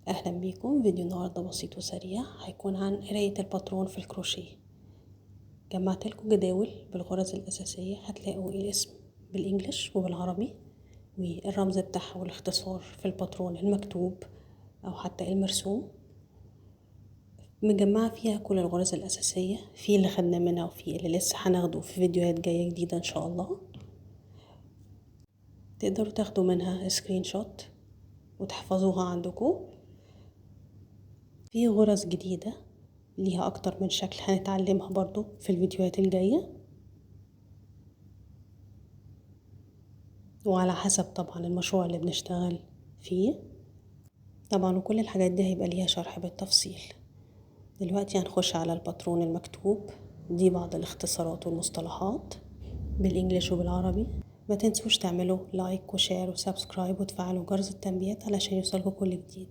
اهلا بيكم. فيديو النهارده بسيط وسريع، هيكون عن قراية الباترون في الكروشيه. جمعت لكم جداول بالغرز الاساسية، هتلاقوا الاسم بال English وبالعربي والرمز بتاعها والاختصار في الباترون المكتوب او حتى المرسوم. مجمعة فيها كل الغرز الاساسية، في اللي خدنا منها وفي اللي لسه هناخده في فيديوهات جاية جديدة ان شاء الله. تقدروا تاخدوا منها screenshot وتحفظوها عندكم. في غرز جديدة ليها أكتر من شكل هنتعلمها برضو في الفيديوهات الجاية، وعلى حسب طبعا المشروع اللي بنشتغل فيه طبعا، وكل الحاجات دي هيبقى ليها شرح بالتفصيل. دلوقتي هنخش على الباترون المكتوب، دي بعض الاختصارات والمصطلحات بال English وبالعربي. ما تنسوش تعملوا like و share و subscribe وتفعلوا جرس التنبيهات علشان يوصلكوا كل جديد.